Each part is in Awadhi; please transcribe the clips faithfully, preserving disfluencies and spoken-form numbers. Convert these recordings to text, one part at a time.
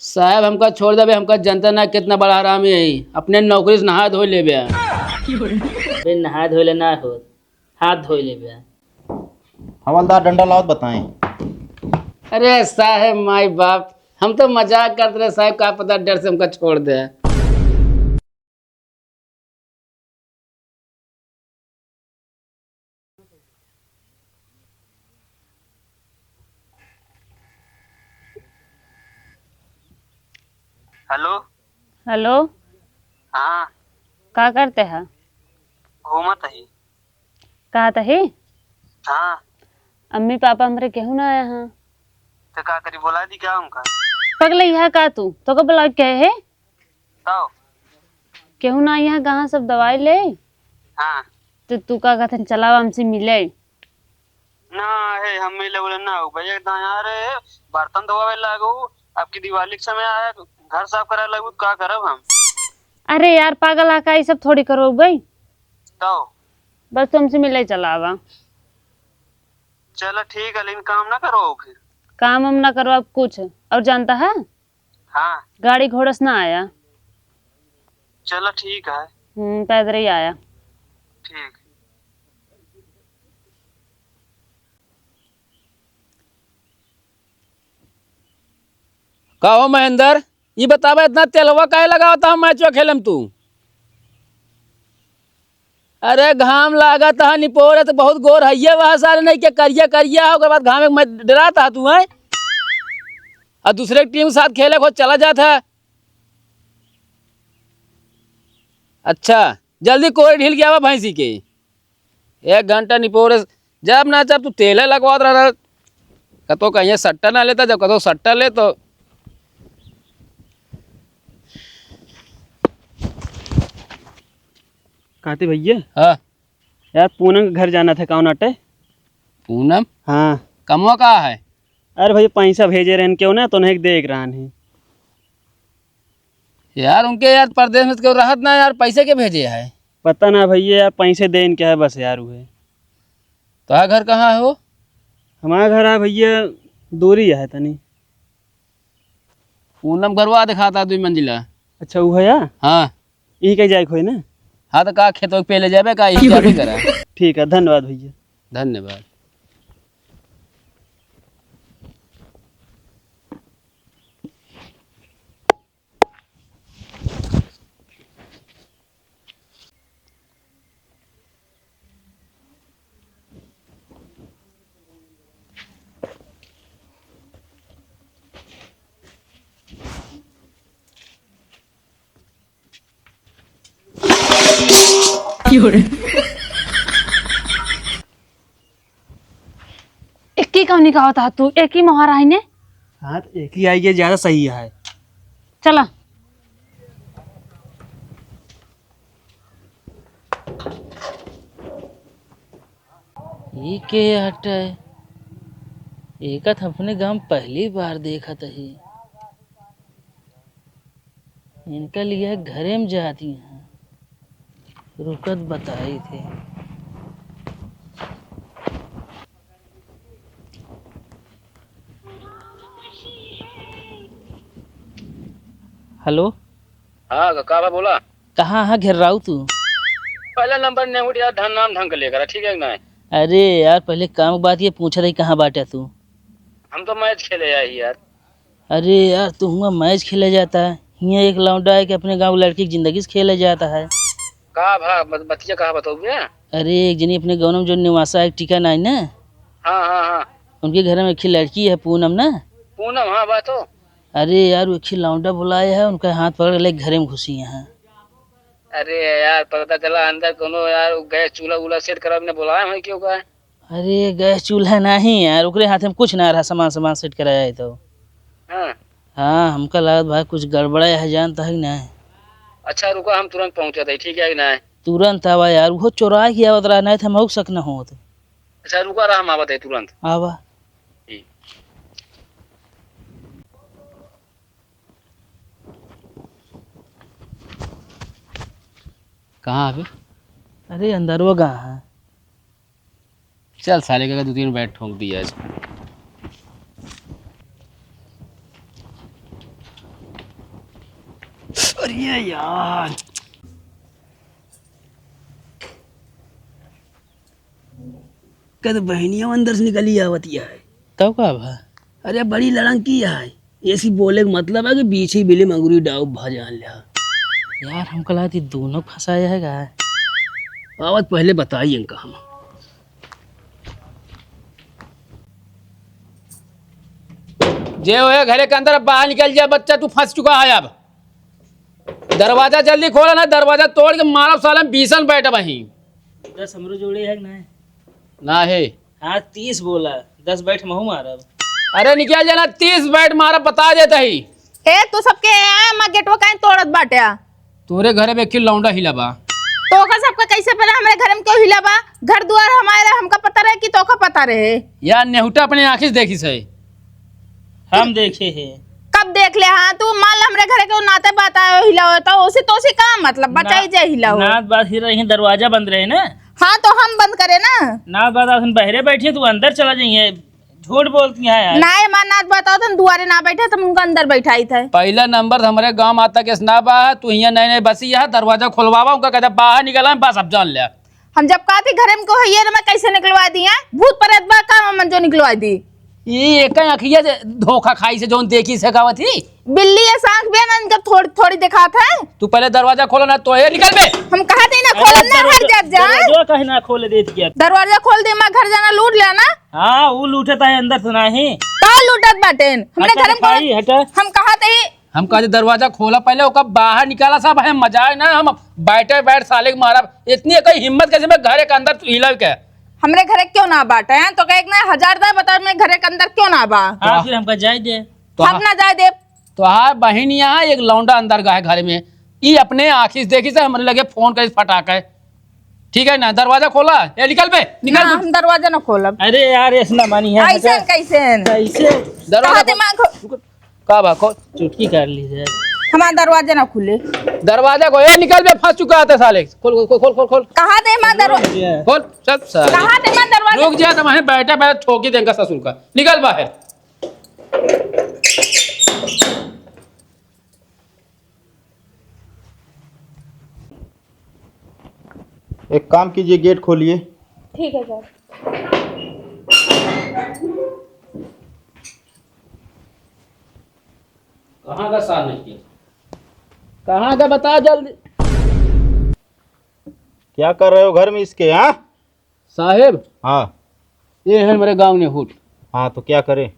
साहेब, हमका छोड़ देबे, हमका जनता ना कितना बड़ा हरामी है, अपने नौकरी से नहा धो लेबे। अबे नहा धो ले ना हो, हाथ धो लेबे। हवलदार डंडा लावत बताएं। अरे साहेब, माई बाप, हम तो मजाक करत रहे साहेब, का पता डर से हमका छोड़ दे। हेलो। हेलो। हाँ। का करते है? घूमत ही। कहत ही? हाँ। अम्मी पापा हमरे केहू ना आया हाँ। तो का करी, बोला दी क्या उनका? पगले, यहाँ का तू? तो का बोला के है? तो? केहू ना यहाँ, कहाँ सब दवाई ले? हाँ। तो तू का कहत हन, चलावा हमसे मिले? ना है, हम मिले बोले ना हो भैया, एकदम यार बर्तन धोवे लागू, आपकी दिवाली के समय आया, घर साफ करे लागू, का करब हम? अरे यार पागल, आ का ई सब थोड़ी करवाउबे? तो? बस तू हमसे मिले चलावा। चलो ठीक है, लेकिन काम ना करो फिर। काम हम ना करवाब कुछ। और जानता है? हाँ। गाड़ी घोड़ा से ना आया। चलो ठीक है। हम्म, पैदल ही आया। ठीक। का हो महेंद्र, ई बतावा, इतना तेलवा काहे लगावत ह मैचवा खेले में तू? अरे घाम लागत ह निपोरे, तो बहुत गोर हइये वह सारे नहीं के करिया करिया है, ओकर बाद घाम में डरात ह तू, हैं? और दूसरे टीम के साथ खेले को चला जात है। अच्छा, जल्दी कोरे ढील के आवा भैंसी के। एक घंटा निपोरे, जब ना जब तू तेले लगवात रह। कतो कहीं सट्टा ना लेता, जब कतो सट्टा ले तो। काती भैया। हाँ। यार, पूनम के घर जाना था, कौन अटे? पूनम? हाँ। कमवा का है? अरे भैया, पैसा भेजे रहन केहू ना, तो उन्हें देख रहन है। यार, उनके यार, परदेस में तो केहू रहत ना यार, पैसे के भेजे है? पता ना भैया, यार, पैसे देन के है बस यार, उहे। तोहार घर कहाँ है हो? हमारा घर है भैया, दूरी है तनी। पूनम घरवा दिखाता दुई मंजिला। अच्छा, वो है यार? हाँ। यही कहीं जाए खोई ना? हाँ, तो का खेतवा के पहले जाबे का, यही जाबे करा। ठीक है, धन्यवाद भैया। धन्यवाद। एक ही कम निकालता है तू, एक ही मोहर आई ने। हाँ, तो एक ही आई, ये ज्यादा सही है। चला। ई के हटे? एका त अपने गाँव पहली बार देखत ही। इनका लिए घरे में जाती हैं, रुकत बताई थे। हेलो। हाँ, का बा बोला? कहाँ है घेर्राऊ तू? पहला नंबर नेहुट यार, धन नाम ढंग के लेकर, ठीक है कि नहीं? अरे यार, पहले काम की बात ये पूछा था, कहाँ बाटे तू? हम तो मैच खेले आई यार। अरे यार, तू हुआ मैच खेले जाता है, हियाँ एक लौंडा है कि अपने गाँव की लड़की की जिंदगी से खेले जाता है। का भा, बत-, बतिया कहा बताओ बे? अरे, एक जनी अपने गाँव में जो निवासा है, टीका नाई ना? हाँ, हाँ, हाँ। उनके घर में एक लड़की है, पूनम ना? पूनम, हाँ, बात हो। अरे यार, वो एक लौंडा बुलाए है, उनका हाथ पकड़ के लेके घरे में घुसी है। अरे यार, पता चला अंदर कोनो यार गैस चूल्हा वूल्हा सेट करावे ने बुलाए हैं क्यों का? अरे गैस चूल्हा नहीं यार, ओकरे हाथे में कुछ ना रहा, सामान सामान सेट कराया है तो। हाँ। हाँ, हमका लागत भाई कुछ गड़बड़ा है, जानता है कि नहीं? अच्छा रुका, हम तुरंत पहुँचत है, ठीक है कि नहीं? तुरंत आवा यार, वो चोरा के आवत रहा, नहीं तो हम शक न होत। अच्छा रुका रहा, हम आवत है तुरंत। आवा। ठीक। कहाँ अभी? अरे अंदर वो कहाँ है? चल साले का दो तीन बैट ठोंक दिया आज। अरे यार, कद बहनिया अंदर से निकली आवत है। तब का भा? अरे, बड़ी लड़ंकी है। ऐसी बोले के मतलब है कि बीच ही बिली मंगुरी डाउ भा जान लिया। यार, हमका लागत ई दोनों फंसाया है का? आवत पहले बताई इनका हम। जे होए घरे के अंदर, अब बाहर निकल जा बच्चा, तू फंस चुका है अब। दरवाजा जल्दी खोला ना, दरवाजा तोड़ के मारब साले, बीसन बैठ वहीं। दस हमरो जोड़े है कि नहीं? ना है। हाँ, तीस बोला, दस बैठ महू मारब। अरे निकल जाना, तीस बैठ मारब, बता देता ही। ए, तू सबके आया, मैं गेटवा काहे तोड़त बाट्या? तोरे घरे में एक लौंडा हिला बा। तो ओकर सबका कैसे पता हमरे घरे में क्यों हिला बा? घर दुआर हमारे, हमका पता रहे कि तोका पता रहे? यार नेहुटा अपने आँखी से देखी से। हम देखे हैं। कब देख ले? हाँ, तू मान ले हमरे घरे के नाते बात आयो हिला हो, तो उसे तो उसे का मतलब? बचाई ना, जाए हिला हो। नात बात ही रही, दरवाजा बंद रहे ना। हाँ, तो हम बंद करे ना। नात बात अपन बहरे बैठे, तू अंदर चला जाइए। झूठ बोलती हैं यार। ना, ये माँ नात बताओ, तुम दुआरे ना बैठे, तुम उनका अंदर बैठाई थे। पहला नंबर तो हमारे गांव माता के ना बा, तू हियां नए नए बसी है, दरवाजा खोलवावा, उनका कहता बाहर निकला, बस अब जान ले। हम जब कहा थी घरे में को है, ये ना मैं कैसे निकलवा दी है? भूत प्रेत बा का, हम जो निकलवा दी। ये एक अखिया जे धोखा खाई से जोन देखी से गावत ही। बिल्ली ये सांख बे ना, इनका थोड़ी, थोड़ी दिखात है। तू पहले दरवाजा खोला ना, तो ये निकल बे। हम कहा थे ना, अरे खोल ना, दरवाजा, हट जा, जा। दरवाजा काहे ना खोले देती है? दरवाजा खोल दे, मैं घर जाना लूट लेना। हाँ, वो लूटत है अंदर से नाही। का लूटत बाटेन? हमरे हटा घर में दिखाई, कौन हटा। हम कहा थे ही। हम कहा थे दरवाजा खोला पहले, ओका बाहर निकाला सब है, मजा है ना, हम बैठे बैठ साले के मारब। इतनी कोई हिम्मत कैसे मैं घरे के अंदर तू हिलावे के? हमरे घरे क्यों ना बाटे हैं? तो कहे ना हजार दाय बता, मैं घरे के अंदर क्यों ना बा? हाँ, फिर हमका जाए दे। तो हम हाँ। ना जाए दे। तोहार बहिन यहाँ एक लौंडा अंदर गा है घर में, ई अपने आँखी से देखी से हमरे लगे फोन करे फटाक है। ठीक है ना, दरवाजा खोला। ए, निकल बे, निकल ना, बे। हम दरवाजा ना खोलब। अरे यार, ऐसे ना मानी है, ऐसे हटा। कैसे? कैसे? दरवाजा कहाँ खोल। दिमाग हो? रुको, का बा, खोल। चुटकी काट ली जाए। हमारा दरवाजा ना खुले। दरवाजा खोल, ए, निकल बे, फंस चुका है साले। खोल, खोल, खोल, खोल, खोल। कहाँ दे हमारा दरवाजा? खोल, चल साले। कहाँ दे हमारा दरवाजा? रुक जा, तो वहीं बैठा, बैठा ठोकी देंगा ससुर का। निकल बाहर। एक काम कीजिए, गेट खोलिए। ठीक है सर। कहाँ का सार नहीं किया? कहाँ का बता जल्दी। क्या कर रहे हो घर में इसके, हाँ? साहेब, हाँ। ये है हमारे गाँव नेहुट। हाँ, तो क्या करे?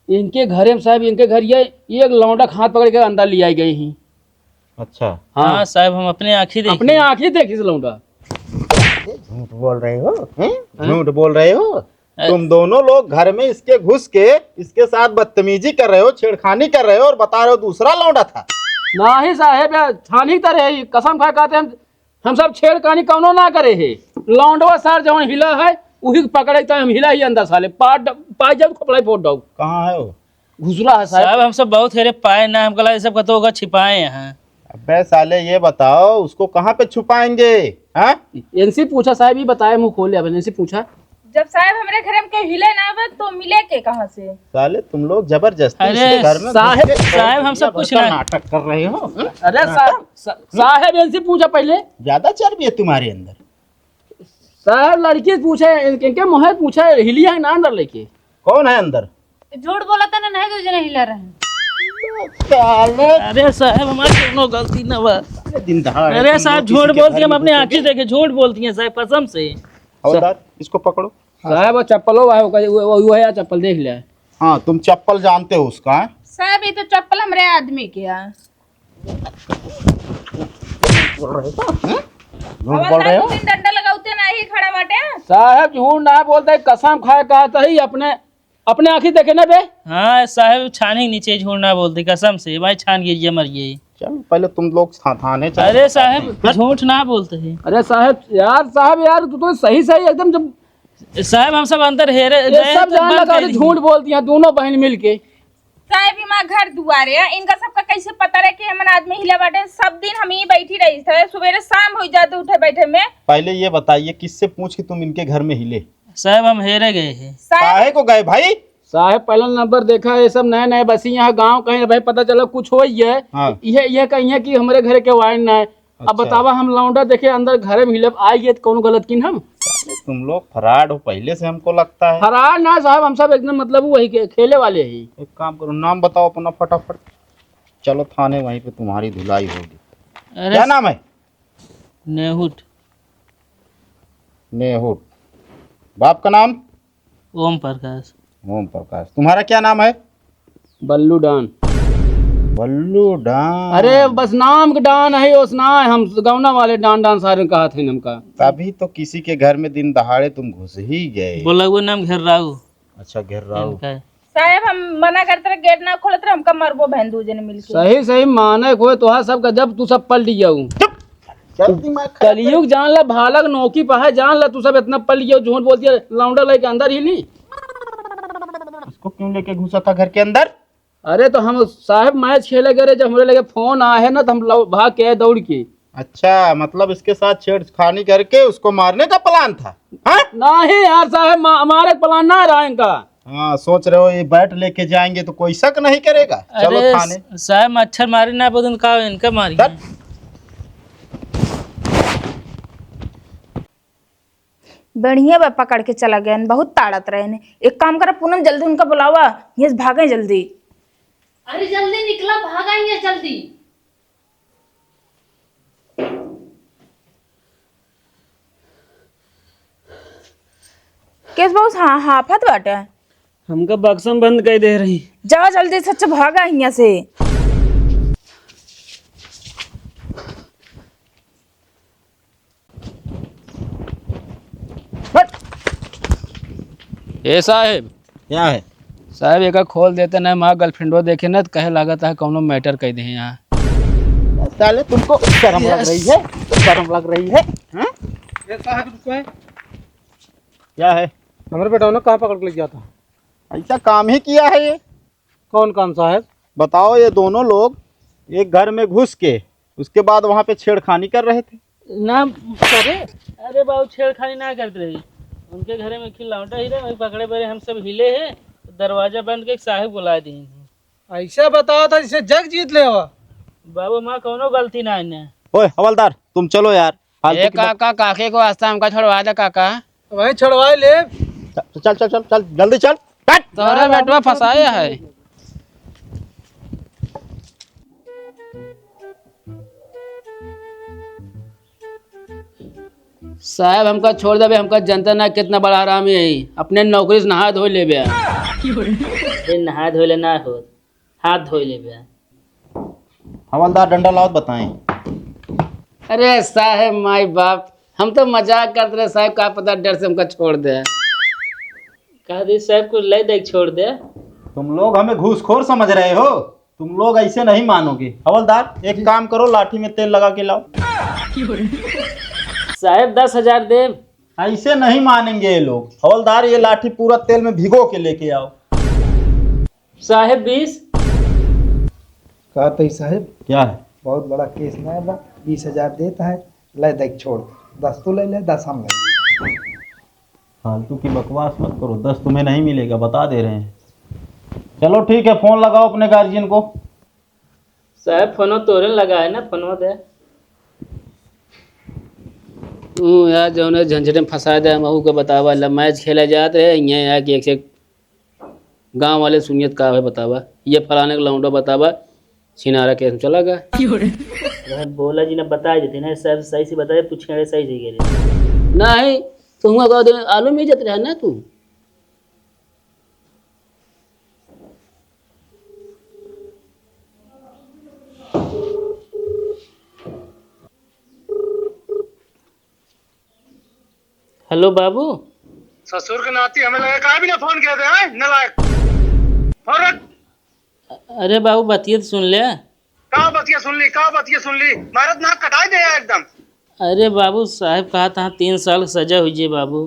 इनके घरे में साहेब, इनके घर ये एक लौंडा हाथ पकड़ के अंदर ले आई गई ही। अच्छा। हाँ। हाँ साहेब, हम अपने आँखी देखी। अपने आँखी देखी से लौंडा। झूठ बोल रहे हो, हैं? हाँ? झूठ बोल रहे हो। अ- तुम दोनों लोग घर में इसके घुस के इसके साथ बदतमीजी कर रहे हो, छेड़खानी कर रहे हो और बता रहे हो दूसरा लौंडा था। नहीं साहेब, यार, छानी तो रहे, कसम खा कहते हम हम सब छेड़खानी कौनो ना करे है। लौंडवा सार जवन हिला है, उही के पकड़े त हम हिला ही अंदर साले। पाट ड-, पाई जाऊ, कपड़ा ही फोड़ दऊ। कहाँ है वो? घुसुला है साहब। साहब, हम सब बहुत हेरे पाए ना, हमका लगा ये सब कतो होगा छिपाए हैं। अबे साले, ये बताओ, उसको कहाँ पे छुपाएंगे? हाँ? इनसे पूछा साहब, ये बताए, मुँह खोले, अब इनसे पूछा। जब साहब हमरे घर में कोई हिले ना आवे, तो मिले के कहाँ से? साले, तुम लोग जबरदस्ती अरे इसके घर में साहब, घुस के साहब, हम सब दुनिया भर कुछ का ना नाटक कर रहे हो, हैं? अरे हाँ। साहब, सा-, साहेब, इनसे पूछा पहले। ज्यादा चर्बी है तुम्हारे अंदर। साहेब, लड़की से पूछे, इन-, इनके मुँहे से पूछे, हिली है ना अंदर लेके? कौन है अंदर? झूठ बोला था ना, नहीं दो जने हिला रहे हैं। साले। अरे साहेब, हमारी कोनो गलती ना बा। अरे दिन दहाड़े अरे तुम साहब, लोग झूठ किसी के बोलती घर हैं, हम में अपने घुसेंगे? आँखी देखे, झूठ बोलती हैं साहब, कसम से। हवलदार, इसको पकड़ो। साहेब, वो चप्पलो है, वो, वो, वो है यार, चप्पल देख ले। हाँ, तुम चप्पल जानते हो उसका, हैं? साहब, ये तो चप्पल हमरे आदमी के है। बोल रहे हो? हैं? झूठ बोल रहे हो? हवलदार, दो तीन डंडा लगाते नहीं खड़ा बाटे। साहब, झूठ ना बोलते, कसम खाए कहत ही, अपने, अपने आँखी देखे ना बे। हाँ, साहब, छानी नीचे झूठ ना बोलते, कसम से, भाई, छान के ये मर गई। चल, पहले तुम लोग था-, थाने चलो। अरे साहब, झूठ ना बोलते हैं। अरे साहब, यार, साहब, यार, तू तो सही, सही एकदम जब साहब, हम सब अंदर हेरे ये गए सब तो जान बंद लगा कर के दी। झूठ बोलती हैं दोनों बहन मिलके। साहब, ई माँ घर दुआरे है, इनका सबका कैसे पता रहे कि हमन आदमी हिले बाटे? सब दिन हम ही बैठी रही थे, सुबेरे शाम हो जाते उठे बैठे में। पहले ये बताइए, किससे पूछ के तुम इनके घर में हिले? साहब, हम हेरे गए हैं। साहब, काहे को गए भाई? साहेब, पहला नंबर देखा, ये सब नए नए बसी यहाँ गाँव कहीं भाई, पता चला कुछ हो ही है। हाँ। ये, ये कहीं है कि हमरे घरे के वाइन ना है। अब अच्छा। बतावा, हम लौंडा देखे अंदर घरे में हिलब, आई गए तो कौनो गलत किन हम? अरे, तुम लोग फराड हो पहले से, हमको लगता है। फराड ना साहब, हम सब एकदम मतलब वही के, खेले वाले ही। एक काम करो, नाम बताओ अपना फटाफट, चलो थाने, वहीं पे तुम्हारी धुलाई होगी। अरे क्या नाम है? नेहुट। नेहुट। बाप का नाम? ओम प्रकाश। ओम प्रकाश। तुम्हारा क्या नाम है? बल्लू डान। बल्लू डान। अरे बस नाम के डान है, ओस ना है, हम गौना वाले डान, डान सारे कहा थे हमका। तभी तो किसी के घर में दिन दहाड़े तुम घुस ही गए। बोला वो नाम घेर्राऊ। अच्छा, घेर्राऊ। इनका है। साहेब, हम मना करत रहे, गेट ना खोलत रहे, हमका मरबो बहन दू जने मिलके। सही, सही माने कोई तोहार सब का, जब तू सब पलट जाऊ। चुप! चल दिमाग खराब कर। कलयुग जान ला, भालक नोकी पर है, जान ला, तू सब इतना पलट जाऊ, झूठ बोलती है, लौंडा लेके अंदर ही ली। इसको क्यों लेके घुसा था घर के अंदर? अरे तो हम साहेब मैच खेले गए रहे, जब हमरे लगे फोन आया है ना, तो हम लौ-, भाग के आए दौड़ के। अच्छा, मतलब इसके साथ छेड़खानी करके उसको मारने का प्लान था, हाँ? नहीं यार साहेब, मा-, मारे का प्लान ना रहा इनका। हाँ, सोच रहे हो ये बैट लेके जाएंगे तो कोई शक नहीं करेगा। चलो अरे थाने। स-, साहेब, मच्छर मारे ना, बोलन का इनका मारी। चल। बढ़िया बा, पकड़ के चला गयन, बहुत ताड़त रहेन। एक काम करा पूनम, जल्दी उनका बुलावा, ये भागे जल्दी। अरे जल्दी निकला, भागा ये जल्दी। केस बाबू, हाँ, हाँ, हाफत बाटे। हमका बक्सा में बंद कर दे रही। जा जल्दी से, अच्छा भागा हियां से। हट। ए साहेब। क्या है? साहेब, एका खोल देते ना, हमार गर्लफ्रेंडो देखे ना, तो कहे लागत है कौनो मैटर कह दे यहाँ। साले, तुमको शर्म लग रही है? शर्म लग रही है? हाँ? ए साहेब, रुको है। क्या है? हमारे बेटा ने कहाँ पकड़ के ले गया था? ऐसा काम ही किया है ये। कौन काम साहेब? बताओ, ये दोनों लोग एक घर में घुस के उसके बाद वहाँ पे छेड़खानी कर रहे थे। ना करे। अरे बाबू, छेड़खानी ना करते रही। उनके घरे में खिलौटा ही रहे, वही पकड़े बरे हम सब हिले हैं, दरवाजा बंद के साहेब बुला दी। ऐसा बताओ था जिसे जग जीत ले हो। बाबू, माँ कौनो गलती ना है। ओए हवलदार, तुम चलो यार, फालतू ए की बात। काका, काके को रास्ता हमका छोड़वा दे काका। वहीं छोड़वा ले। चल, चल, चल, चल, चल, जल्दी चल। हट। तोहरा बेटवा फंसाया है। साहेब, हमका छोड़ देबे, हमका जनता ना कितना बड़ा हरामी है, अपने नौकरी से नहा धो लेबे। ए, नहा धो ले ना हो, हाथ धो लेबे। हवलदार, डंडा लाओ, बताएं। अरे साहेब, माई बाप, हम तो मजाक करते रहे साहेब, का पता डर से हमका छोड़ दे। कह दी साहेब, कुछ ले दे, छोड़ दे। तुम लोग हमें घूसखोर समझ रहे हो, तुम लोग ऐसे नहीं मानोगे। हवलदार, एक काम करो, लाठी में तेल लगा के लाओ। साहेब, दस हजार दे। ऐसे नहीं मानेंगे ये लोग। हवलदार, ये लाठी पूरा तेल में भिगो के लेके आओ। साहेब, बीस। का तई साहेब? क्या है? बहुत बड़ा केस ना बा, बीस हजार देता है, ले देख छोड़, दस तू ले ले, दस हम ले ले। फालतू की बकवास मत करो, दस तुम्हें नहीं मिलेगा, बता दे रहे हैं। चलो ठीक है, फोन लगाओ अपने गार्जियन को। साहेब, फोनो तोरे लगा है ना, फोनो दे। तू यार जौन है झंझट में फंसा दे, महू के बतावा ला, मैच खेला जात रहे, यहाँ आके एक से एक गाँव वाले सुनियत का है बतावा, ये फलाने का लौंडा बतावा, छिनारा केस में चला गया। वह बोला जी ना, बता देते ना, सब सही से बता दे, तू छेड़े सही से गेले। नहीं, तो हुआ कह दे, आलू में इज्जत रहे ना तू। हेलो बाबू। ससुर के नाती हमें लगे काहे बिना फोन किया थे, हैं? नालायक। फोन रख। अरे बाबू, बतिया तो सुन ले। का बतिया सुन ली, का बतिया सुन ली? मारत नाक कटाई दे यार एकदम। अरे बाबू, साहेब कहा था तीन साल सजा हुई जे बाबू।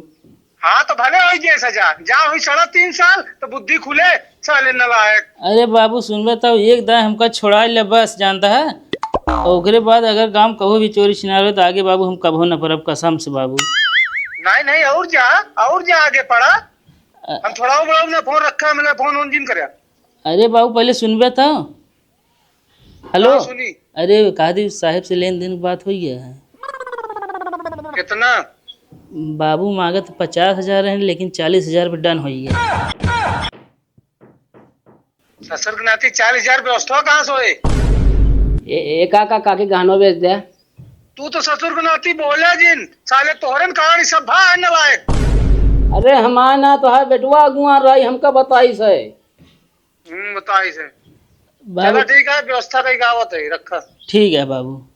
हाँ, तो भले होई जे सजा, जा हुई साढ़े तीन साल, तो बुद्धि खुले, साले नालायक। अरे बाबू, सुनबे तब एक दाएं हमका छोड़ा ले बस, जानता है? ओकरे बाद अगर गांव कभो भी चोरी छिनार हो, तो आगे बाबू हम कभो न परब, कसम से बाबू। नहीं, नहीं, और जा, और जा आगे पड़ा। अ- हम थोड़ा बड़ा ना फोन रखा है, मतलब फोन उन दिन करे। अरे बाबू, पहले सुनबे तो। हेलो। हाँ, सुनी। अरे, कादी साहब से लेन देन की बात हुई है। कितना? बाबू मांगत पचास हजार है, लेकिन चालीस हजार पे डन हुई है। ससुर के नाती चालीस हजार व्यवस्था कहाँ से होए? ए, ए काका, काकी गहनो बेच दे। तू तो ससुर के नाती बोले जिन, साले तोहरन कारण ई सब भा है नलायक। अरे हमार ना, तोहार बेटवा अगुआ रही, हमका बताई से। हम्म, बताई से। बाबू चला ठीक है, व्यवस्था कई गावत है, रखा। ठीक है बाबू।